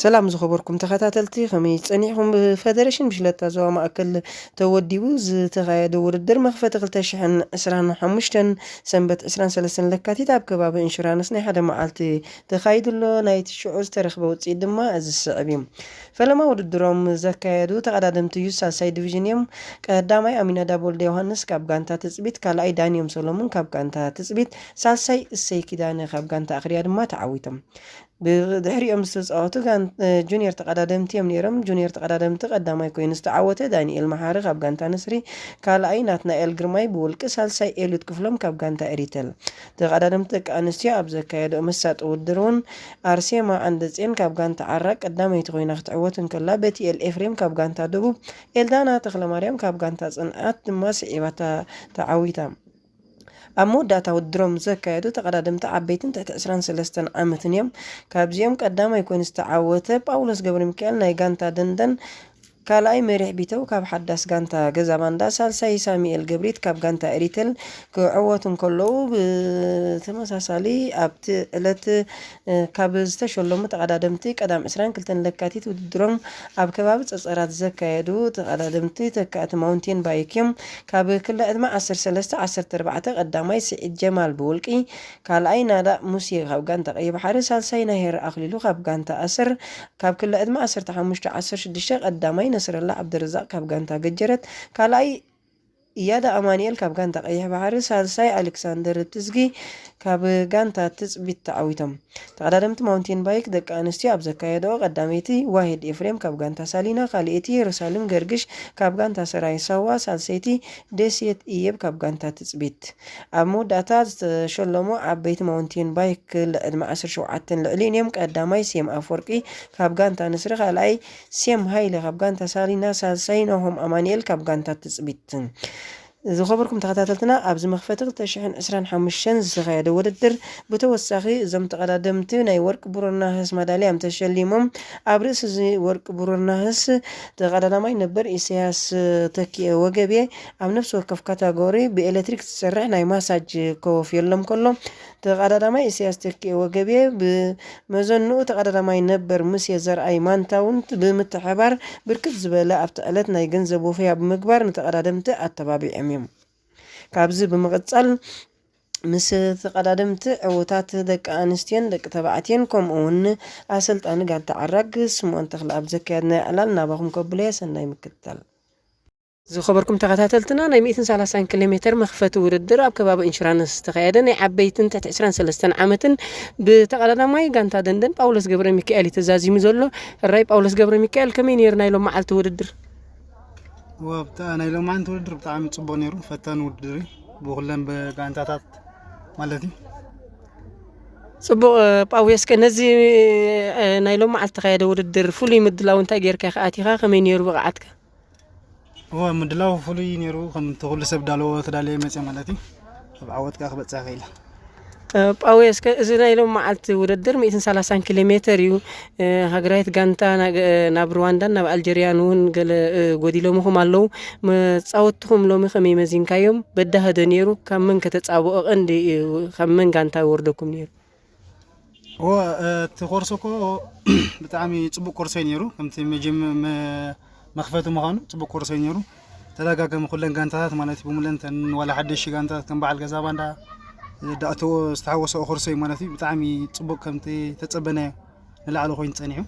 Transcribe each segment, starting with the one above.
ሰላም ዝኸበርኩም ተኸታተልቲ፣ ከመይ ጸኒሕኩም? ብፈደረሽን ብሽለታ ዞባ ማእከል ተወዲቡ ዝተኻየደ ውድድር መኽፈቲ ክልተ ሽሕን ዕስራን ሓሙሽተን ሰንበት ዕስራን ሰለስተን ለካቲት ኣብ ከባቢ ኢንሹራንስ ናይ ሓደ መዓልቲ ተኻይዱ ኣሎ። ናይቲ ሽዑ ዝተረኽበ ውጽኢት ድማ እዚ ዝስዕብ እዩ። ፈለማ ውድድሮም ዘካየዱ ተቐዳደምቲ ዩ ሳልሳይ ዲቪዥን እዮም። ቀዳማይ ኣሚናዳብ ወልደ ዮሃንስ ካብ ጋንታ ትጽቢት፣ ካልኣይ ዳንዮም ሰሎሞን ካብ ጋንታ ትጽቢት፣ ሳልሳይ እሰይ ኪዳነ ካብ ጋንታ ኣኽርያ ድማ ተዓዊቶም። ብድሕሪኦም ዝተጻወቱ ጋን-፣ እ፣ ጁኒየር ተቐዳደምቲ እዮም ነይሮም። ጁኒየር ተቐዳደምቲ ቀዳማይ ኮይኑ ዝተዓወተ ዳንኤል መሓሪ ካብ ጋንታ ንስሪ፣ ካልኣይ ናትናኤል ግርማይ ብውልቂ፣ ሳልሳይ ኤሉት ክፍሎም ካብ ጋንታ ኤሪተል። ተቐዳደምቲ ደቂ ኣንስትዮ ኣብ ዘካየደኦ መሳጢ ውድድር እውን ኣርሴማ ዓንደጼን ካብ ጋንታ ዓራ ቀዳመይቲ ኮይና ክትዕወት እንከላ፣ በቲኤል ኤፍሬም ካብ ጋንታ ደቡብ፣ ኤልዳና ተኽለማርያም ካብ ጋንታ ጽንዓት ድማ ስዒባታ ተዓዊታ። ኣብ መወዳእታ ውድድሮም ዘካየዱ ተቐዳደምቲ ዓበይትን ትሕቲ ዕስራን ሰለስተን ዓመትን እዮም። ካብዚኦም ቀዳማይ ኮይኑ ዝተዓወተ ጳውሎስ ገብረ ሚካኤል ናይ ጋንታ ደንደን፣ ካልኣይ መሪሕ ቢተው ካብ ሓዳስ ጋንታ ገዛ ባንዳ፣ ሳልሳይ ሳሚኤል ገብሪት ካብ ጋንታ ኤሪተል ክዕወቱ እንከለዉ፣ ብተመሳሳሊ ኣብቲ ዕለት እ፣ ካብ ዝተሸለሙ ተቐዳደምቲ ቀዳም ዕስራን ክልተን ለካቲት ውድድሮም ኣብ ከባቢ ጸጸራት ዘካየዱ ተቐዳደምቲ ተካእቲ ማውንቴን ባይክ እዮም። ካብ ክሊ ዕድመ ዓሰርተ ሰለስተ ዓሰርተ ኣርባዕተ ቀዳማይ ስዒድ ጀማል ብውልቂ፣ ካልኣይ ናዳ ሙሴ ካብ ጋንታ ቀይሕ ባሕሪ፣ ሳልሳይ ናሄር ኣኽሊሉ ካብ ጋንታ ኣሰር፣ ካብ ክሊ ዕድመ ዓሰርተ ሓሙሽተ ዓሰርተ ሽዱሽተ ቀዳማይ ነስረላ ዓብደረዛቕ ካብ ጋንታ ገጀረት፣ ካልኣይ እያዳ ኣማኑኤል ካብ ጋንታ ቀይሕ ባሕሪ፣ ሳልሳይ ኣሌክሳንደር ትዝጊ ካብ ጋንታ ትጽቢት ተዓዊቶም። ተቐዳደምቲ ማውንቴን ባይክ ደቂ ኣንስትዮ ኣብ ዘካየደኦ ቀዳመይቲ ዋሂድ ኤፍሬም ካብ ጋንታ ሳሊና፣ ካልኣይቲ የሩሳሌም ገርግሽ ካብ ጋንታ ሰራይ ሳዋ፣ ሳልሰይቲ ደሴት እየብ ካብ ጋንታ ትጽቢት። ኣብ መወዳእታ ዝተሸለሙ ዓበይቲ ማውንቴን ባይክ ዕድመ ዓሰርተ ሸውዓተን ልዕሊኡን እዮም። ቀዳማይ ሴም ኣፈወርቂ ካብ ጋንታ ንስሪ፣ ካልኣይ ሴም ሃይለ ካብ ጋንታ ሳሊና፣ ሳልሳይ ናሆም ኣማኑኤል ካብ ጋንታ ትጽቢት። ዝኸበርኩም ተኸታተልትና፣ ኣብዚ መኽፈቲ ክልተ ሽሕን ዕስራን ሓሙሽተን ዝተኻየደ ውድድር ብተወሳኺ እዞም ተቐዳደምቲ ናይ ወርቂ ብሩር ናህስ ማዳልያ እዮም ተሸሊሞም። ኣብ ርእሲ እዚ ወርቂ ብሩር ናህስ ተቐዳዳማይ ነበር ኢሳያስ ተኪኤ ወገብየ ኣብ ነፍሲ ወከፍ ካታጎሪ ብኤሌክትሪክ ዝሰርሕ ናይ ማሳጅ ኮፍ የሎም ከሎ፣ ተቐዳዳማይ ኢሳያስ ተኪኤ ወገብየ ብመዘንኡ ተቐዳዳማይ ነበር ሙሴ ዘርኣይ ማንታ እውን ብምትሕባር ብርክት ዝበለ ኣብቲ ዕለት ናይ ገንዘብ ወፈያ ብምግባር ንተቐዳደምቲ ኣተባቢዖም እዮም። ካብዚ ብምቕጻል ምስ ተቐዳደምቲ ዕዉታት ደቂ ኣንስትዮን ደቂ ተባዕትዮን ከምኡ እውን ኣሰልጣኒ ጋንታ ዓራግ ስምኦን ተኽለኣብ ዘካየድናዮ ዕላል ናባኹም ከብሎ እየ። ሰናይ ምክትታል። ዝኸበርኩም ተኸታተልትና፣ ናይ ሚእትን ሰላሳን ኪሎ ሜትር መኽፈቲ ውድድር ኣብ ከባቢ ኢንሹራንስ ዝተኻየደ ናይ ዓበይትን ትሕቲ ዕስራን ሰለስተን ዓመትን ብተቐዳዳማይ ጋንታ ደንደን ጳውሎስ ገብረ ሚካኤል እዩ ተዛዚሙ ዘሎ። ሕራይ ጳውሎስ ገብረ ሚካኤል፣ ከመይ ነይሩ ናይ ሎም መዓልቲ ውድድር? እዋ፣ ብጣ-፣ ናይ ሎማዓንቲ ውድድር ብጣዕሚ ጽቡቕ ነይሩ፣ ፈታኒ ውድድር እዩ፣ ብኹለን ብጋንታታት ማለት እዩ። ጽቡቕ፣ እ፣ ጳውየ፣ እስከ ነዚ፣ እ፣ ናይ ሎም መዓልቲ ተኻየደ ውድድር ፍሉይ ምድላው እንታይ ጌርካ ኢኻ ኣቲኻ? ከመይ ነይሩ ብቕዓትካ? እወ፣ ምድላው ፍሉይ ነይሩ፣ ከምቲ ኩሉ ሰብ ዳለዎ ተዳለየ መጽየ ማለት እዩ። ኣብ ዓወት ከኣ ክበጽሕ ክኢለ። እ፣ ጳውየ፣ እስከ እዚ ናይ ሎም መዓልቲ ውድድር ሚእትን ሰላሳን ኪሎ ሜተር እዩ። እ፣ ሃገራዊት ጋንታ ና-፣ ናብ ሩዋንዳን ናብ ኣልጀርያን እውን ገለ፣ እ፣ ጎዲሎምኹም ኣለዉ። መጻወትትኹም ሎሚ ከመይ መዚንካዮም? በዳሂ ዶ ነይሩ? ካብ መን ከተጻብኦ ቀንዲ፣ እ፣ ካብ መን ጋንታ ይወርደኩም ነይሩ? እወ፣ እቲ ኮርሶ እኮ ብጣዕሚ ጽቡቕ ኮርሶ እዩ ነይሩ። ከምቲ መጀመ-፣ መ-፣ መኽፈቲ ምዃኑ ጽቡቕ ኮርሶ እዩ ነይሩ። ተደጋጋሚ ኩለን ጋንታታት ማለት እዩ፣ ብምለን ተን ዋላ ሓደሽቲ ጋንታታት ከም በዓል ገዛ ባንዳ፣ ዳእተዎ ዝተሓወሰኦ ኮርሶ እዩ ማለት እዩ። ብጣዕሚ ጽቡቕ፣ ከምቲ ተጸበናዮ ንላዕሊ ኮይኑ ጸኒሑ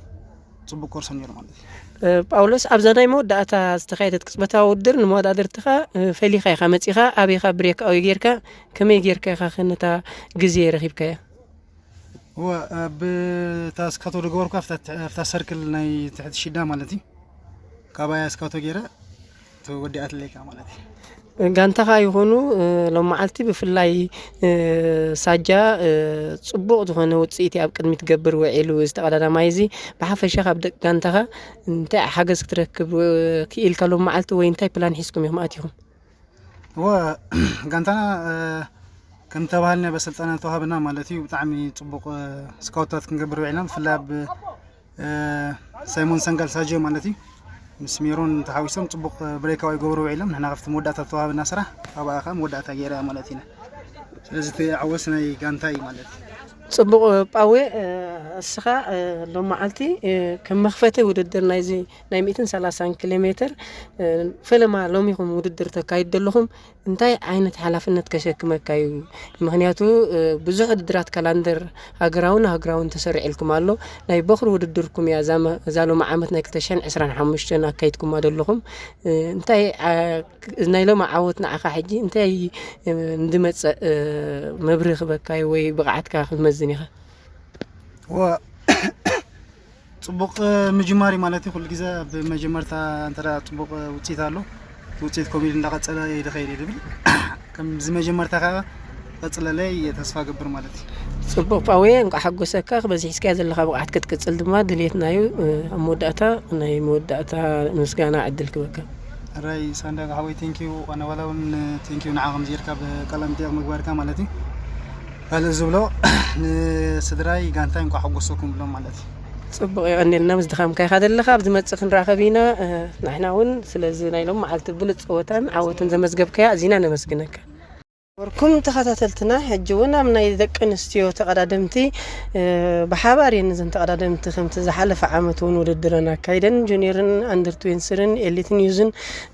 ጽቡቕ ኮርሶ ነይሩ ማለት እዩ። እ፣ ጳውሎስ፣ ኣብዛ ናይ መወዳእታ ዝተኻየደት ቅጽበታዊ ውድድር ንመወዳድርትኻ፣ እ፣ ፈሊኻ ኢኻ መጺኻ፣ ኣበይኻ ብሬክ ኣዊ ጌርካ፣ ከመይ ጌርካ ኢኻ ከ ነታ ግዜ ረኺብካያ? እወ፣ ኣብ እታ ስካቶ ዝገበርኩ ኣብታ ትሕ-፣ ኣብታ ሰርክል ናይ ትሕቲ ሽዳ ማለት እዩ። ካባያ ስካቶ ገይረ ተወዲኣትለይ ከኣ ማለት እዩ። ጋንታኻ ይኹኑ፣ እ፣ ሎም መዓልቲ ብፍላይ፣ እ፣ ሳጃ፣ እ፣ ጽቡቕ ዝኾነ ውጽኢት እዩ ኣብ ቅድሚት ክገብር ውዒሉ። እዚ ተቐዳዳማይ እዚ ብሓፈሻ ካብ ደቂ ጋንታኻ እንታይ ሓገዝ ክትረክብ፣ እ፣ ክኢልካ ሎም መዓልቲ ወይ እንታይ ፕላን ሒዝኩም ኢኹም ኣቲኹም? እወ፣ ጋንታና፣ እ፣ ከም ተባሃልና በሰልጠና ተዋሃበና ማለት እዩ። ብጣዕሚ ጽቡቕ፣ እ፣ ስካውታት ክንገብር ውዒልና፣ ብፍላይ ኣብ፣ እ፣ ሳይሞን ሰንጋል ሳጆ ማለት እዩ። ምስ ሜሮን ተሓዊሶም ጽቡቕ ብሬካዊ ይገብሩ ውዒሎም፣ ንሕና ካብቲ መወዳእታ ተዋሃበና ስራሕ፣ ኣብኣ ከኣ መወዳእታ ገይራ ማለት ኢና። ስለዚ እቲ ዓወት ናይ ጋንታ እዩ ማለት እዩ። ጽቡቕ ጳዌ፣ እ፣ እስኻ፣ እ፣ ሎም መዓልቲ፣ እ፣ ከም መኽፈቲ ውድድር ናይዚ ናይ ሚእትን ሰላሳን ኪሎ ሜትር፣ እ፣ ፈለማ ሎሚኹም ውድድር ተካይዱ ዘለኹም እንታይ ዓይነት ሓላፍነት ከሸክመካ እዩ? ምኽንያቱ፣ እ፣ ብዙሕ ውድድራት ካላንደር ሃገራውን ሃገራውን ተሰሪዕልኩም ኣሎ። ናይ በኹሪ ውድድርኩም እያ እዛ መ-፣ እዛ ሎሚ ዓመት ናይ ክልተ ሽሕን ዕስራን ሓሙሽተን ኣካይድኩማ ዘለኹም። እ፣ እንታይ፣ ኣ፣ ናይ ሎሚ ዓወት ንዓኻ ሕጂ እንታይ፣ እ፣ እንድመጸእ፣ እ፣ መብርሂ ክበካ እዩ ወይ ብቕዓትካ ክትመዝን ኢኻ? ዋ፣ ጽቡቕ ምጅማር እዩ ማለት እዩ። ኩሉ ግዜ ኣብ መጀመርታ እንተ ደኣ ጽቡቕ ውጽኢት ኣሎ፣ እቲ ውጽኢት ከምኡ ኢሉ እንዳቐጸለ እዩ ዝኸይድ እዩ ዝብል። ከምዚ መጀመርታ ከኣ ቀጽለለይ እየ ተስፋ ገብር ማለት እዩ። ጽቡቕ ጳውየ፣ እንቋዕ ሓጎሰካ። በዚ ሒዝካዮ ዘለኻ ብቕዓት ክትቅጽል ድማ ድልየትና እዩ። ኣብ መወዳእታ ናይ መወዳእታ ምስጋና ዕድል ክበካ። ራይ ሳንዳጋ ሓወይ፣ ቴንኪዩ። ዋና ዋላ እውን ቴንኪዩ ንዓ ከምዚ ኢልካ ብቃለ መጠይቕ ምግባርካ ማለት እዩ። ካልእ ዝብሎ ንስድራይ ጋንታይ እንቋዕ ሓጎሰኩም ብሎም ማለት እዩ። ጽቡቕ፣ የቐንየልና ምስ ድኻምካ ኢኻ ዘለኻ። ኣብ ዝመጽእ ክንራኸብ ኢና። እ፣ ንሕና እውን ስለዚ ናይ ሎም መዓልቲ ብሉጽ ጸወታን ዓወትን ዘመዝገብካዮ ኣዚና ነመስግነካ። ነበርኩም ተኸታተልትና፣ ሕጂ እውን ኣብ ናይ ደቂ ኣንስትዮ ተቐዳደምቲ፣ እ፣ ብሓባር እየን እዘን ተቐዳደምቲ ከምቲ ዝሓለፈ ዓመት እውን ውድድረን ኣካይደን። ጁኒየርን ኣንደር ትዌንስርን ኤሊትን ዩዝን፣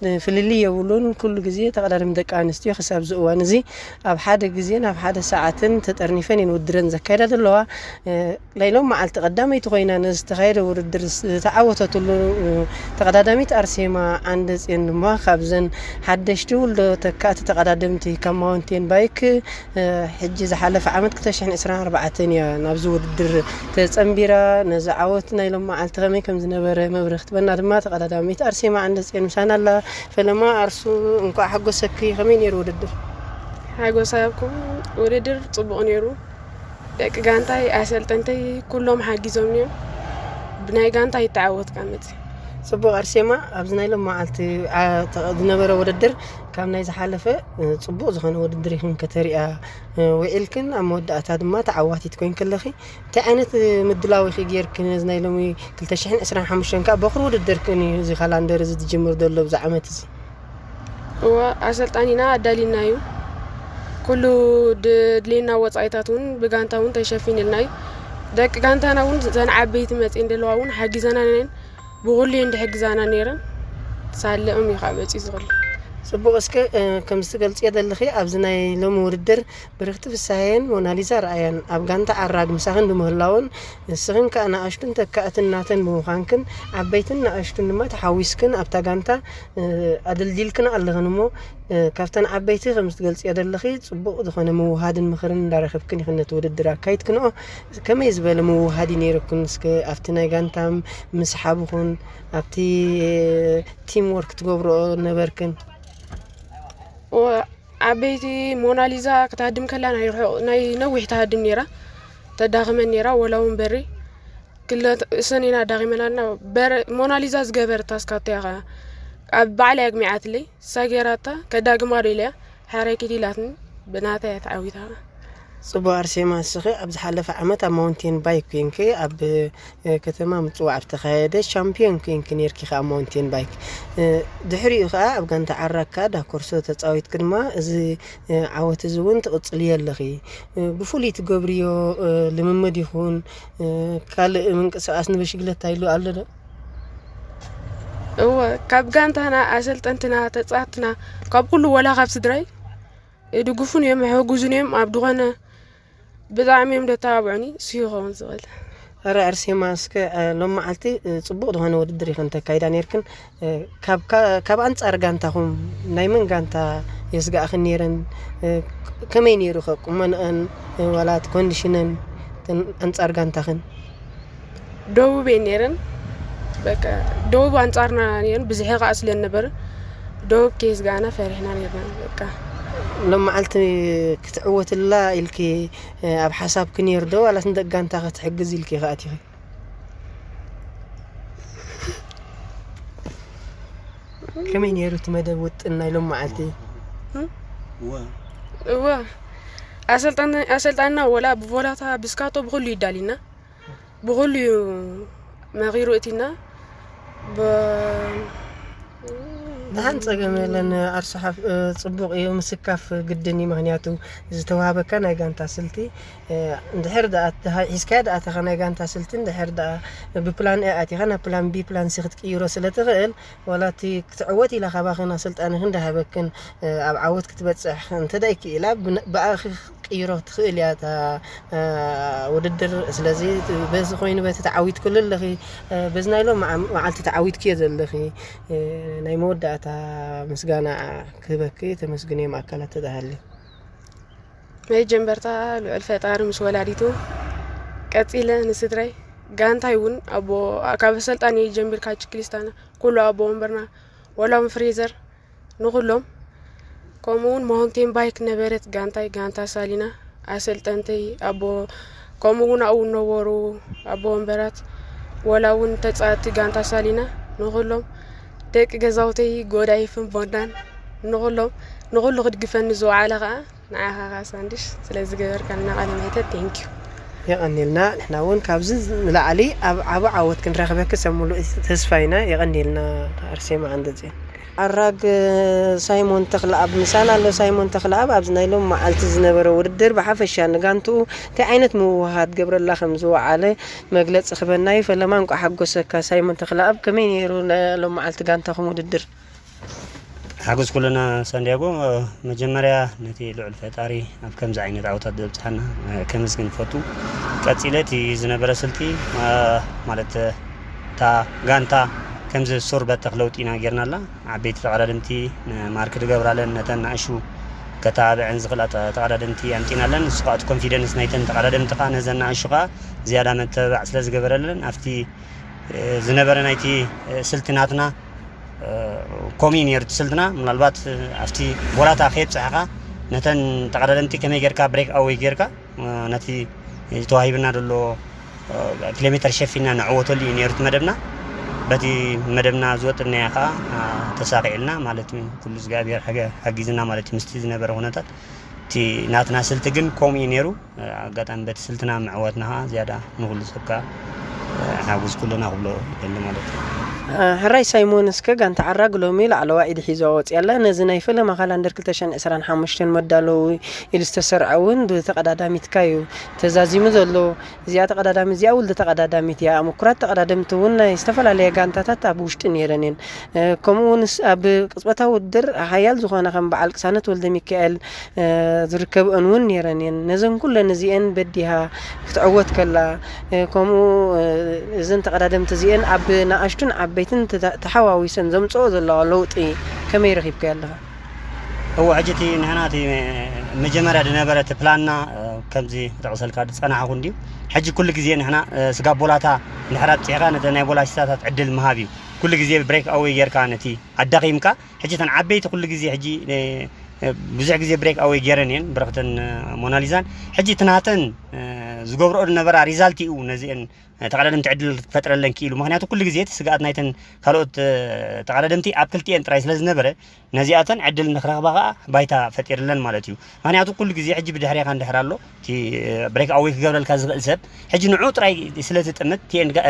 እ፣ ፍልልይ የብሉን። ኩሉ ግዜ ተቐዳደምቲ ደቂ ኣንስትዮ ክሳብ እዚ እዋን እዚ ኣብ ሓደ ግዜን ኣብ ሓደ ሰዓትን ተጠርኒፈን እየን ውድድረን ዘካይዳ ዘለዋ። እ፣ ናይ ሎም መዓልቲ ቀዳመይቲ ኮይና ነዚ ዝተኻየደ ውድድር ዝተዓወተትሉ፣ እ፣ ተቐዳዳሚት ኣርሴማ ዓንደጽዮን ድማ ካብዘን ሓደሽቲ ውልዶ ተካእቲ ተቐዳደምቲ ካብ ማውንቴን ባይክ፣ እ፣ ሕጂ ዝሓለፈ ዓመት ክልተ ሽሕን ዕስራን ኣርባዕተን እያ ናብዚ ውድድር ተጸንቢራ። ነዚ ዓወት ናይ ሎም መዓልቲ ከመይ ከም ዝነበረ መብርሂ ክትበና ድማ ተቐዳዳሚት ኣርሴማ ዓንደጽዮን ምሳና ኣላ። ፈለማ ኣርሱ፣ እንኳዕ ሓጎሰኪ። ከመይ ነይሩ ውድድር? ሓጎስ ኣብኩም። ውድድር ጽቡቕ ነይሩ። ደቂ ጋንታይ፣ ኣሰልጠንተይ ኩሎም ሓጊዞምኒ እዮም። ብናይ ጋንታ ይተዓወት ካብ መጽእ። ጽቡቕ ኣርሴማ፣ ኣብዚ ናይ ሎም መዓልቲ፣ ዓ-፣ ተ-፣ ዝነበረ ውድድር ካብ ናይ ዝሓለፈ፣ እ፣ ጽቡቕ ዝኾነ ውድድር ኢኽን ከተሪኣ፣ እ፣ ውዒልክን፣ ኣብ መወዳእታ ድማ ተዓዋቲት ኮይንኪ ኣለኺ። እንታይ ዓይነት፣ እ፣ ምድላው ኢኺ ጌርኪ ነዚ ናይ ሎሚ ክልተ ሽሕን ዕስራን ሓሙሽተን ከኣ በኹሪ ውድድርክን እዩ እዚ ካላንደር እዚ ዝጅምር ዘሎ ኣብዚ ዓመት እዚ? እወ፣ ኣሰልጣኒና ኣዳሊና እዩ። ኩሉ ድድልየና ወጻኢታት እውን ብጋንታ እውን ተሸፊንልና እዩ። ደቂ ጋንታና እውን ዘን ዓበይቲ መጺኤን ዘለዋ እውን ሓጊዘና ነን። ብኹሉ እየን ድሕግዛና ነይረን። ሳለኦም እዩ ከዓ መጺኡ ዝኽእል። ጽቡቕ፣ እስከ፣ እ፣ ከም ዝትገልጽዮ ዘለኺ ኣብዚ ናይ ሎሚ ውድድር ብርኽቲ ፍስሃየን ሞናሊዛ ረኣያን ኣብ ጋንታ ዓራግ ምሳኽን ብምህላውን፣ ንስኽን ከኣ ንኣሽቱን ተካእትን ናተን ብምዃንክን፣ ዓበይትን ንኣሽቱን ድማ ተሓዊስክን ኣብታ ጋንታ፣ እ፣ ኣደልዲልክን ኣለኽን እሞ፣ እ፣ ካብተን ዓበይቲ ከም ዝትገልጽዮ ዘለኺ ጽቡቕ ዝኾነ ምውሃድን ምኽርን እንዳረኸብክን ኢኽን ነቲ ውድድር ኣካይድክንኦ። ከመይ ዝበለ ምውሃድ እዩ ነይርክን? እስከ ኣብቲ ናይ ጋንታ ምስሓብ ይኹን ኣብቲ ቲም ወርክ ትገብርኦ ነበርክን? እወ፣ ዓበይቲ ሞናሊዛ ክትሃድም ከላ ናይ ርሑቕ፣ ናይ ነዊሕ ትሃድም ነይራ። ተዳኽመን ነይራ፣ ወላ እውን በሪ። ክለ-፣ እሰን ኢና ኣዳኺመናልና። በር-፣ ሞናሊዛ ዝገበረታ እስካቶ እያ ኸዓ። ኣብ ባዕላ ኣግሚዓትለይ፣ እሳ ገይራታ፣ ከዳግማ ዶ ኢለያ፣ ሓራይ ኪድ ኢላትኒ፣ ብናታ እያ ተዓዊታ። ጽቡቕ ኣርሴማ፣ እስኺ ኣብ ዝሓለፈ ዓመት ኣብ ማውንቴን ባይክ ኮይንኪ ኣብ እ፣ ከተማ ምጽዋዕ ኣብ ዝተኻየደ ሻምፒዮን ኮይንኪ ኔርኪ ከኣ ማውንቴን ባይክ። እ፣ ድሕሪኡ ከኣ ኣብ ጋንታ ዓራካ ዳኮርሶ ተጻዊትኪ ድማ እዚ፣ እ፣ ዓወት እዚ እውን ትቕጽልዮ ኣለኺ። እ፣ ብፍሉይ ትገብርዮ፣ እ፣ ልምምድ ይኹን፣ እ፣ ካልእ ምንቅስቓስ ንብሽግለታ ኢሉ ኣሎ ዶ? እወ፣ ካብ ጋንታና፣ ኣሰልጠንትና፣ ተጻወትና፣ ካብ ኩሉ ወላ ካብ ስድራይ ይድግፉን እዮም፣ ይሕግዙን እዮም። ኣብ ድኾነ ብጣዕሚ እዮም ደተባብዑኒ፣ እሱ ይኸውን ዝኽእል። ኧረ ኣርሴማ፣ እስከ፣ እ፣ ሎም መዓልቲ፣ እ፣ ጽቡቕ ዝኾነ ውድድር ኢኽን ተካይዳ ኔርክን። እ፣ ካብ፣ ካ-፣ ካብ ኣንጻር ጋንታኹም ናይ መን ጋንታ የስግኣኽን ኔረን? እ፣ ከመይ ኔሩ ኸ ቁመንአን፣ እ፣ ዋላ እቲ ኮንዲሽነን፣ እተን ኣንጻር ጋንታኽን? ደቡብ እየን ኔረን። በቃ ደቡብ ኣንጻርና ኔረን፣ ብዝሒ ከኣ ስለ ነበረ ደቡብ ከየስጋእና ፈሪሕና ኔርና። በቃ ሎም መዓልቲ ክትዕወትላ ኢልኪ፣ እ፣ ኣብ ሓሳብኪ ኔሩ ዶ ዋላስ ንደቂ ጋንታ ክትሕግዝ ኢልኪ ኢኺ ኣቲኺ? ከመይ ኔሩ እቲ መደብ ውጥን ናይ ሎም መዓልቲ? እወ። እወ። ኣሰልጣን-፣ ኣሰልጣንና ወላ ብቮላታ ብስካቶ ብኹሉ ይዳሊና። ብኹሉ እዩ መኺሩ እቲና። ብ-፣ ደሓን ጸገም የለን ኣርሱ ሓፍ ጽቡቕ እዩ ምስካፍ ግድን እዩ። ምኽንያቱ ዝተዋህበካ ናይ ጋንታ ስልቲ እንድሕር ደኣ ሒዝካያ ደኣ ተኻ ናይ ጋንታ ስልቲ እንድሕር ደኣ ብፕላን ኤ ኣቲኻ ናብ ፕላን ቢ ፕላን ሲ ክትቅይሮ ስለ ትኽእል፣ ዋላ እቲ ክትዕወት ኢላ ካባኽን ኣሰልጣኒኽን እንዳሃበክን ኣብ ዓወት ክትበጽሕ እንተ ደኣ ይክኢላ ብኣኺ ክትቅይሮ ትኽእል እያ እታ ውድድር። ስለዚ በዚ ኮይኑ በቲ ተዓዊትክሉ ኣለኺ፣ በዚ ናይ ሎም መዓልቲ ተዓዊትክዮ ዘለኺ ናይ መወዳእታ ምስጋና ክህበኪ ተመስግንዮ ኣካላት ተዳሃሊ። መጀመርታ ልዑል ፈጣሪ ምስ ወላዲቱ ቀጺለ ንስድረይ ጋንታይ እውን ኣቦ ካብ ኣሰልጣኒ ጀሚርካ ችክሊስታና ኩሉ ኣቦ ወንበርና ወላውን ፍሬዘር ንኹሎም ከምኡ እውን ማውንቴን ባይክ ነበረት ጋንታይ ጋንታ ሳሊና ኣሰልጠንተይ ኣቦ ከምኡ እውን ኣብኡ ነበሩ ኣቦ ወንበራት ወላ እውን ተፃወቲ ጋንታ ሳሊና ንኹሎም ደቂ ገዛውተይ ጎዳይፍን ቦንዳን ንኹሎም ንኹሉ ክድግፈኒ ዝወዓለ ከዓ ንዓኻ ከዓ ሳንድሽ ስለ ዝገበርካልና ቃለ መሕተት ቴንኪዩ። የቐኒልና። ንሕና እውን ካብዚ ንላዕሊ ኣብ ዓቢ ዓወት ክንረኽበኪ ሰብ ሙሉእ ተስፋ ኢና። የቐኒልና ኣርሴማ ዓንደፅዮን። ኣራግ ሳይሞን ተኽለኣብ ምሳና ኣሎ። ሳይሞን ተኽለኣብ ኣብዚ ናይ ሎም መዓልቲ ዝነበረ ውድድር ብሓፈሻ ንጋንትኡ እንታይ ዓይነት ምውህሃድ ገብረላ ከም ዝወዓለ መግለፂ ክበና እዩ። ፈለማ እንቋዕ ሓጎሰካ ሳይሞን ተኽለኣብ። ከመይ ነይሩ ናይ ሎም መዓልቲ ጋንታኹም ውድድር? ሓጎስ ኩልና ሳንዲያጎ። መጀመርያ ነቲ ልዑል ፈጣሪ ኣብ ከምዚ ዓይነት ዓወታት ዘብፅሓና ከመስግን ይፈቱ። ቀፂለ እቲ ዝነበረ ስልቲ ማለት እታ ጋንታ ከምዚ ሱር በተኽ ለውጢ ኢና ጌርናላ። ዓበይቲ ተቐዳደምቲ ማርክ ድገብራለን ነተን ንኣሹ ከተባብዐን ዝኽእላ ተቐዳደምቲ ኣምፂናለን። ንሱ ከዓ እቲ ኮንፊደንስ ናይተን ተቐዳደምቲ ከዓ ነዘን ንኣሹ ከዓ ዝያዳ መተባባዕ ስለ ዝገበረለን ኣብቲ ዝነበረ ናይቲ ስልቲ ናትና ከምኡ እዩ ነይሩ እቲ ስልትና። ምናልባት ኣብቲ ቦላታ ከየብፅሕኻ ነተን ተቐዳደምቲ ከመይ ጌርካ ብሬክ ኣወይ ጌርካ ነቲ ተዋሂብና ዘሎ ኪሎ ሜትር ሸፊና ንዕወተሉ እዩ ነይሩ እቲ መደብና። በቲ መደብና ዝወጥናያ ከዓ ተሳኺዕልና ማለት እዩ። ኩሉ እግዚኣብሔር ሓጊዝና ማለት እዩ። ምስቲ ዝነበረ ኩነታት እቲ ናትና ስልቲ ግን ከምኡ እዩ ነይሩ። ኣጋጣሚ በቲ ስልትና ምዕወትና ከዓ ዝያዳ ንኩሉ ሰብ ከዓ ሓጉስ ኩልና ክብሎ ይደሊ ማለት እዩ። ሕራይ ሳይሞን፣ እስከ ጋንታ ዓራግ ሎሚ ላዕለዋ ኢድ ሒዛ ወፅያ ኣላ። ነዚ ናይ ፈለማ ካላንደር ክልተ ሽሕን ዕስራን ሓሙሽተን መዳለዊ ኢሉ ዝተሰርዐ እውን ብተቐዳዳሚትካ እዩ ተዛዚሙ ዘሎ። እዚኣ ተቐዳዳሚት እዚኣ ውልዲ ተቐዳዳሚት እያ። ምኩራት ተቐዳደምቲ እውን ናይ ዝተፈላለያ ጋንታታት ኣብ ውሽጢ ነይረን እየን። ከምኡ እውን ኣብ ቅፅበታዊ ውድድር ሓያል ዝኾነ ከም በዓል ቅሳነት ወልደ ሚካኤል ዝርከብኦን እውን ነይረን እየን። ነዘን ኩለን እዚአን በዲሃ ክትዕወት ከላ ከምኡ እዘን ተቐዳደምቲ እዚአን ኣብ ንኣሽቱን ዓበይትን ተሓዋዊሰን ዘምፅኦ ዘለዋ ለውጢ ከመይ ረኺብካዮ ኣለኻ? እዎ ሕጂ እቲ ንሕና እቲ መጀመርያ ዝነበረ እቲ ፕላንና ከምዚ ክጠቕሰልካ ዝፀናሕኹ እንድዩ። ሕጂ ኩሉ ግዜ ንሕና ስጋብ ቦላታ እንድሕር ኣብፂሕካ ነቲ ናይ ቦላሲሳታት ዕድል ምሃብ እዩ። ኩሉ ግዜ ብሬክ ኣወይ ጌርካ ነቲ ኣዳኺምካ ሕጂ እተን ዓበይቲ ኩሉ ግዜ ሕጂ ብዙሕ ግዜ ብሬክ ኣወይ ገይረን እየን ብረክተን ሞናሊዛን። ሕጂ እቲ ናተን ዝገብረኦ ዝነበራ ሪዛልት እዩ ነዚአን ተቐዳደምቲ ዕድል ክፈጥረለን ክኢሉ። ምክንያቱ ኩሉ ግዜ እቲ ስግኣት ናይተን ካልኦት ተቐዳደምቲ ኣብ ክልቲኤን ጥራይ ስለ ዝነበረ ነዚኣተን ዕድል ንክረክባ ከዓ ባይታ ፈጢርለን ማለት እዩ። ምክንያቱ ኩሉ ግዜ ሕጂ ብድሕሬካ እንድሕር ኣሎ እቲ ብሬክ ኣወይ ክገብረልካ ዝኽእል ሰብ ሕጂ ንዑ ጥራይ ስለ ዝጥምት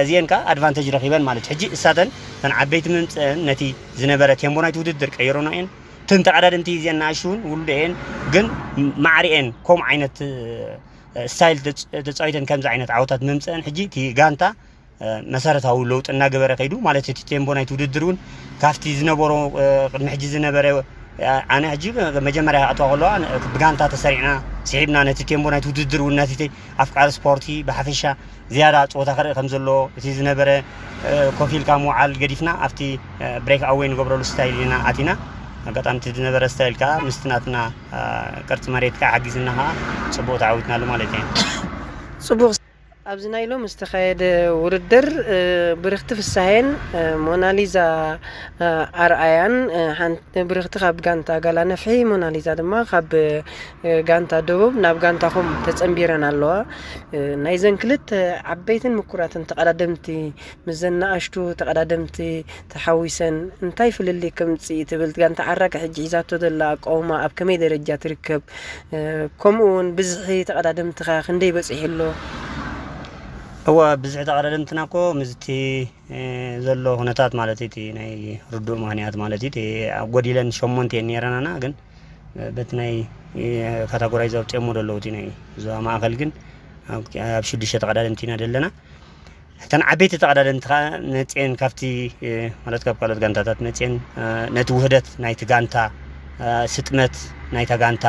እዚአን ከዓ ኣድቫንቴጅ ረኪበን ማለት እዩ። ሕጂ እሳተን እተን ዓበይቲ ምምፅአን ነቲ ዝነበረ ቴምቦ ናይቲ ውድድር ቀይሮኖ እየን። እተን ተቐዳደምቲ እዚአን ንኣሽውን ውሉደኤን ግን ማዕሪኤን ከምኡ ዓይነት ስታይል ተፃዊተን ከምዚ ዓይነት ዓወታት ምምፅአን ሕጂ እቲ ጋንታ መሰረታዊ ለውጢ እናገበረ ከይዱ ማለት እቲ ቴምቦ ናይቲ ውድድር እውን ካብቲ ዝነበሮ ቅድሚ ሕጂ ዝነበረ ኣነ ሕጂ መጀመርያ ክኣትዋ ከለዋ ብጋንታ ተሰሪዕና ስሒብና ነቲ ቴምቦ ናይቲ ውድድር እውን ነቲ ኣፍቃሪ ስፖርቲ ብሓፈሻ ዝያዳ ፀወታ ክርኢ ከም ዘሎ እቲ ዝነበረ ኮፍ ኢልካ ምውዓል ገዲፍና ኣብቲ ብሬክ ኣወይ ንገብረሉ ስታይል ኢና ኣቲና። ኣጋጣሚ እቲ ዝነበረ ስታይል ከዓ ምስቲ ናትና ቅርፂ መሬት ከዓ ሓጊዝና ከዓ ፅቡቅ ተዓዊትናሉ ማለት እዩ። ፅቡቅ። ኣብዚ ናይ ሎም ዝተኻየደ ውድድር ብርኽቲ ፍሳሄን ሞናሊዛ ኣርኣያን ሓንቲ ብርኽቲ ካብ ጋንታ ጋላ ነፍሒ ሞናሊዛ ድማ ካብ ጋንታ ደቡብ ናብ ጋንታኹም ተጸንቢረን ኣለዋ። ናይዘን ክልተ ዓበይትን ምኩራትን ተቐዳደምቲ ምስዘን ንኣሽቱ ተቐዳደምቲ ተሓዊሰን እንታይ ፍልልይ ከምጽእ ትብል? ጋንታ ዓራቂ ሕጂ ሒዛቶ ዘላ ኣቃውማ ኣብ ከመይ ደረጃ ትርከብ? ከምኡ እውን ብዝሒ ተቐዳደምትኻ ክንደይ በጺሑ ኣሎ? እወ፣ ብዝሒ ተቐዳደምትና እኮ ምስቲ፣ እ፣ ዘሎ ኩነታት ማለት እዩ፣ እቲ ናይ ርዱእ ምኽንያት ማለት እዩ፣ እቲ ኣብ ጎዲለን ሸሞንተ እየን ነይረናና፣ ግን፣ እ፣ በቲ ናይ፣ እ፣ ካታጎራይዝ ኣውፅኦሞ ዘለዉ፣ እቲ ናይ ዞባ ማእኸል ግን ኣብ፣ ኣብ ሽዱሽተ ተቐዳደምቲ ኢና ዘለና። እተን ዓበይቲ ተቐዳደምቲ ኸዓ መፅየን ካብቲ፣ እ፣ ማለት ካብ ካልኦት ጋንታታት መፅየን፣ እ፣ ነቲ ውህደት ናይቲ ጋንታ፣ እ፣ ስጥመት ናይታ ጋንታ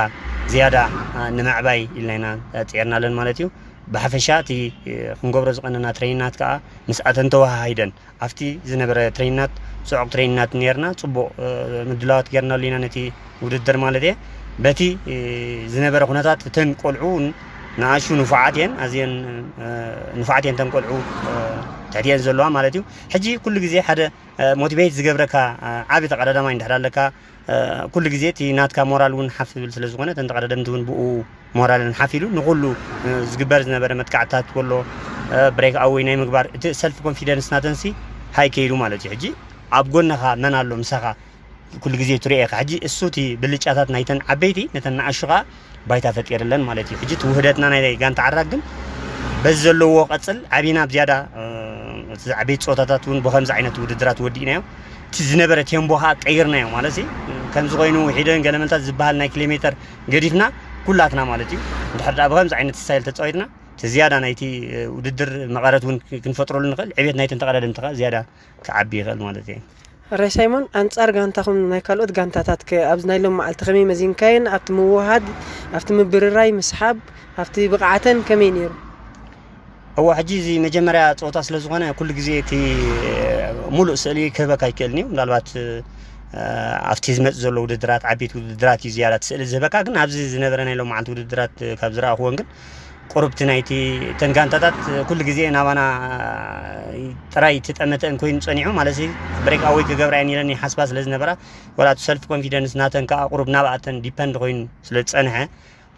ዝያዳ፣ እ፣ ንምዕባይ ኢልና ኢና ፂዕርናለን ማለት እዩ። ብሓፈሻ እቲ፣ እ፣ ክንገብሮ ዝቐነና ትሬኒናት ከዓ ምስኣተን ተወሃሂደን ኣብቲ ዝነበረ ትሬኒናት ጽዑቕ ትሬኒናት ነይርና፣ ጽቡቕ፣ እ፣ ምድላዋት ጌርናሉ ኢና ነቲ ውድድር ማለት እየ። በቲ፣ እ፣ ዝነበረ ኩነታት እተን ቆልዑ እውን ንኣሹ ንፉዓት እየን፣ ኣዝየን፣ እ፣ ንፉዓት እየን እተን ቆልዑ፣ እ፣ ትሕቲአን ዘለዋ ማለት እዩ። ሕጂ ኩሉ ግዜ ሓደ፣ እ፣ ሞቲቬት ዝገብረካ፣ እ፣ ዓቢ ተቐዳዳማይ እንድሕር ኣለካ፣ እ፣ ኩሉ ግዜ እቲ ናትካ ሞራል እውን ሓፍ ዝብል ስለ ዝኾነ፣ እተን ተቐዳደምቲ እውን ብኡ ሞራለን ሓፍ ኢሉ ንኹሉ፣ እ፣ ዝግበር ዝነበረ መጥቃዕትታት ወሎ፣ እ፣ ብሬክ ኣወይ ናይ ምግባር እቲ ሰልፍ ኮንፊደንስ ናተንሲ ሃይ ከይሉ ማለት እዩ። ሕጂ ኣብ ጎንኻ መን ኣሎ ምሳኻ ኩሉ ግዜ ትሪኦ ኢኻ። ሕጂ እሱ እቲ ብልጫታት ናይተን ዓበይቲ ነተን ንኣሹ ኸዓ ባይታ ፈጢርለን ማለት እዩ። ሕጂ እቲ ውህደትና ናይ ጋንታ ዓራግ ግን በዚ ዘለዎ ቀጽል ዓቢና ብዝያዳ፣ እ፣ እቲ ዓበይቲ ጸወታታት እውን ብኸምዚ ዓይነት ውድድራት ወዲእናዮ። እቲ ዝነበረ ቴምቦ ኸዓ ቀይርናዮ ማለት እዩ። ከምዚ ኮይኑ ውሒደን ገለመልታት ዝበሃል ናይ ኪሎ ሜተር ገዲፍና ኩላትና ማለት እዩ። እንድሕር ደኣ ብኸምዚ ዓይነት ስታይል ተጻዊትና፣ እቲ ዝያዳ ናይቲ፣ እ፣ ውድድር መቐረት እውን ክንፈጥረሉ ንኽእል፣ ዕቤት ናይተን ተቐዳደምቲ ኸዓ ዝያዳ ክዓቢ ይኽእል ማለት እዩ። ራይ ሳይሞን፣ ኣንጻር ጋንታኹም ናይ ካልኦት ጋንታታት ከ ኣብዚ ናይ ሎም መዓልቲ ከመይ መዚንካየን? ኣብቲ ምውሃድ፣ ኣብቲ ምብርራይ፣ ምስሓብ፣ ኣብቲ ብቕዓተን ከመይ ነይሩ? እወ፣ ሕጂ እዚ መጀመርያ ጸወታ ስለ ዝኾነ፣ ኩሉ ግዜ እቲ ሙሉእ ስእሊ ክህበካ ኣይክእልን እዩ። ምናልባት፣ እ፣ ኣብቲ ዝመጽእ ዘሎ ውድድራት፣ ዓበይቲ ውድድራት እዩ ዝያዳ እቲ ስእሊ ዝህበካ። ግን ኣብዚ ዝነበረ ናይ ሎም መዓልቲ ውድድራት፣ እ፣ ካብ ዝረኣኽዎን ግን ቁሩብ እቲ ናይቲ፣ እተን ጋንታታት ኩሉ ግዜ ናባና ጥራይ ትጠመተን ኮይኑ ጸኒሑ፣ ማለት እዚ ብሬክ ኣወይ ክገብራ እየን ኢለን ይሓስባ ስለ ዝነበራ፣ ዋላ እቲ ሰልፍ ኮንፊደንስ ናተን ከኣ ቁሩብ ናብኣተን ዲፐንድ ኮይኑ ስለ ዝጸንሐ፣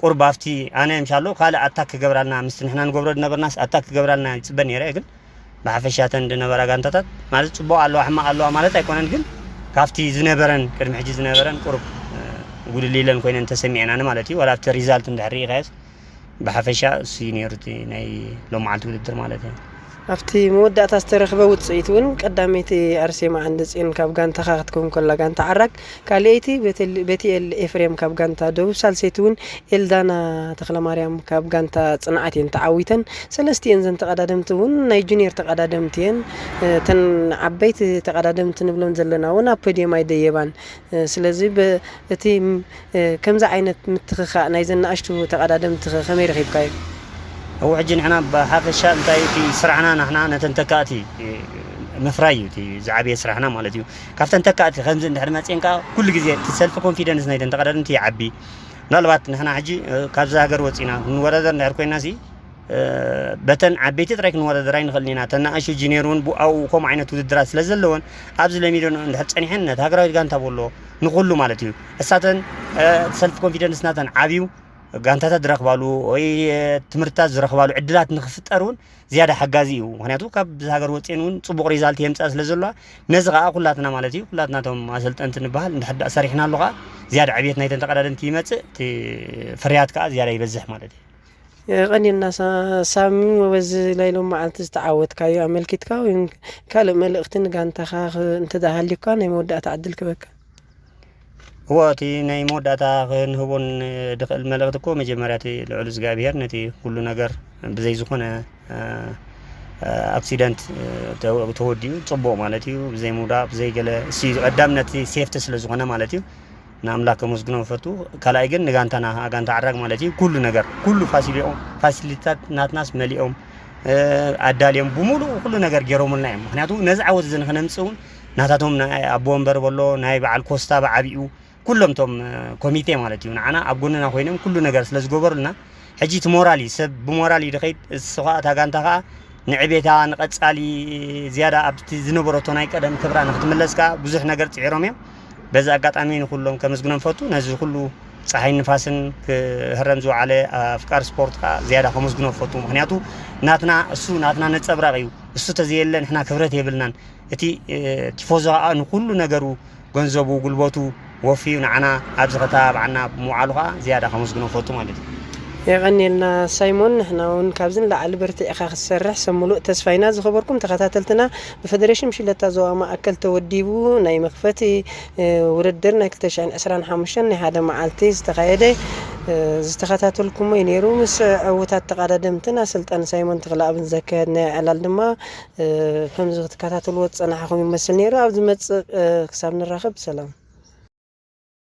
ቁሩብ ኣብቲ ኣነ ምሻሎ ካልእ ኣታክ ክገብራልና፣ ምስቲ ንሕና ንገብሮ ዝነበርናስ ኣታክ ክገብራልና ይጽበ ነይረ። ግን ብሓፈሻ እተን ዝነበራ ጋንታታት ማለት ጽቡቕ ኣለዋ፣ ሕማቕ ኣለዋ ማለት ኣይኮነን፣ ግን ካብቲ ዝነበረን ቅድሚ ሕጂ ዝነበረን ቁሩብ፣ እ፣ ጉድል ኢለን ኮይነን ተሰሚዐናኒ ማለት እዩ። ዋላ ኣብቲ ሪዛልት እንድሕር ርኢኻዮስ ብሓፈሻ እሱ እዩ ነይሩ እቲ ናይ ሎማዓልቲ ውድድር ማለት እዩ። ኣብቲ መወዳእታ ዝተረኽበ ውጽኢት እውን ቀዳመይቲ ኣርሴማ ዓንደጽዮን ካብ ጋንታኻ ክትከውን ከላ ጋንታ ዓራግ፣ ካልኣይቲ ቤተል-፣ ቤትኤል ኤፍሬም ካብ ጋንታ ደቡብ፣ ሳልሰይቲ እውን ኤልዳና ተኽለማርያም ካብ ጋንታ ጽንዓት እየን ተዓዊተን። ሰለስቲኤን ዘን ተቐዳደምቲ እውን ናይ ጁኒየር ተቐዳደምቲ እየን። እተን ዓበይቲ ተቐዳደምቲ ንብለን ዘለና እውን ኣብ ፖድየም ኣይደየባን። ስለዚ ብ-፣ እቲ ም-፣ ከምዚ ዓይነት ምትኽኻእ ናይዘን ንኣሽቱ ተቐዳደምቲ ከ ከመይ ረኺብካዮ? እው፣ ሕጂ ንሕና ብሓፈሻ እንታይ እቲ ስራሕና፣ ንሕና ነተን ተካእቲ ምፍራይ እዩ እቲ ዝዓበየ ስራሕና ማለት እዩ። ካብተን ተካእቲ ከምዚ እንድሕር መፅኤን ከዓ ኩሉ ግዜ እቲ ሰልፍ ኮንፊደንስ ናይተን ተቐዳደምቲ ይዓቢ። ምናልባት ንሕና ሕጂ፣ እ፣ ካብዚ ሃገር ወፂና ክንወዳደር እንድሕር ኮይና ሲ፣ እ፣ በተን ዓበይቲ ጥራይ ክንወዳደር ኣይንኽእልን ኢና። እተን ንኣሽቱ ጂኒየር እውን ብኣኡ ከምኡ ዓይነት ውድድራት ስለ ዘለወን ኣብዚ ለሚደን እንድሕር ፀኒሐን ነቲ ሃገራዊት ጋንታ በሎ ንኹሉ ማለት እዩ። እሳተን፣ እ፣ ሰልፍ ኮንፊደንስ ናተን ዓብዩ ጋንታታት ዝረኽባሉ ወይ፣ እ፣ ትምህርትታት ዝረኽባሉ ዕድላት ንክፍጠር እውን ዝያዳ ሓጋዚ እዩ። ምክንያቱ ካብ ሃገር ወፅኤን እውን ፅቡቕ ሪዛልት የምፅኣ ስለ ዘለዋ፣ ነዚ ከዓ ኩላትና ማለት እዩ፣ ኩላትና እቶም ኣሰልጠንቲ ንበሃል እንድሕር ደኣ ሰሪሕናሉ ከዓ ዝያዳ ዕብየት ናይተን ተቐዳደምቲ ይመፅእ፣ እቲ ፍርያት ከዓ ዝያዳ ይበዝሕ ማለት እዩ። የቐንየልና ሳ-፣ ሳሚ፣ በዚ ናይ ሎም መዓልቲ ዝተዓወትካዮ ኣመልኪትካ ወይ ካልእ መልእኽቲ ንጋንታኻ ኽ-፣ እንተ ደኣ ሃልዩካ ናይ መወዳእታ ዕድል ክበካ። እወ፣ እቲ ናይ መወዳእታ ክንህቦን ድኽእል መልእኽቲ እኮ መጀመርያ እቲ ልዑል እግዚኣብሄር ነቲ ኩሉ ነገር ብዘይ ዝኾነ፣ እ፣ እ፣ ኣክሲደንት፣ እ፣ ተወ-፣ ተወዲኡ ጽቡቕ ማለት እዩ። ብዘይ ምውዳቕ፣ ብዘይ ገለ፣ እሱ እዩ ቀዳም ነቲ ሴፍቲ ስለ ዝኾነ ማለት እዩ። ንኣምላኽ ከመስግኖ ፈቱ። ካልኣይ ግን ንጋንታና፣ ጋንታ ዓራግ ማለት እዩ፣ ኩሉ ነገር፣ ኩሉ ፋሲሊኦም፣ ፋሲሊታት ናትናስ መሊኦም፣ እ፣ ኣዳልዮም፣ ብምሉእ ኩሉ ነገር ገይሮምልና እዮም። ምክንያቱ ነዚ ዓወት እዚ ንክነምጽእ እውን ናታቶም ናይ ኣቦ ወንበር በሎ፣ ናይ በዓል ኮስታ ብዓቢኡ፣ ኩሎም ቶም፣ እ፣ ኮሚቴ ማለት እዩ፣ ንዓና ኣብ ጎንና ኮይኖም ኩሉ ነገር ስለ ዝገበሩልና፣ ሕጂ እቲ ሞራል እዩ፣ ሰብ ብሞራል እዩ ድኸይድ። እሱ ኸዓ፣ እታ ጋንታ ኸዓ ንዕቤታ፣ ንቐጻሊ ዝያዳ ኣብቲ ዝነበረቶ ናይ ቀደም ክብራ ንክትምለስ ከኣ ብዙሕ ነገር ጽዒሮም እዮም። በዚ ኣጋጣሚ ንኩሎም ከመስግኖም ፈቱ። ነዚ ኩሉ ጸሓይ ንፋስን ክህረም ዝወዓለ ኣፍቃሪ ስፖርት ከኣ ዝያዳ ከመስግኖ ፈቱ። ምክንያቱ ናትና፣ እሱ ናትና ነጸብራቕ እዩ። እሱ ተዘየለ ንሕና ክብረት የብልናን። እቲ፣ እ፣ ቲፎዞ ከኣ ንኩሉ ነገሩ፣ ገንዘቡ፣ ጉልበቱ ወፍዩ ንዓና ኣብዚ ከተባብዓና ብምውዓሉ ከኣ ዝያዳ ከመስግኖ ፈቱ ማለት እዩ። የቐንየልና ሳይሞን፣ ንሕና እውን ካብዚ ንላዕሊ በርቲዕኻ ክትሰርሕ ሰብ ሙሉእ ተስፋ ኢና። ዝኸበርኩም ተኸታተልትና፣ ብፈደሬሽን ሽለታ ዞባ ማእከል ተወዲቡ ናይ መኽፈቲ ውድድር ናይ ክልተ ሽሕን ዕስራን ሓሙሽተን ናይ ሓደ መዓልቲ ዝተኻየደ ዝተኸታተልኩሞ እዩ ነይሩ። ምስ ዕውታት ተቓዳደምትን ኣሰልጣኒ ሳይሞን ተኽለኣብን ዘካየድናዮ ዕላል ድማ ከምዚ ክትከታተልዎ ዝጸናሕኹም ይመስል ነይሩ። ኣብ ዝመጽእ ክሳብ ንራኸብ ሰላም።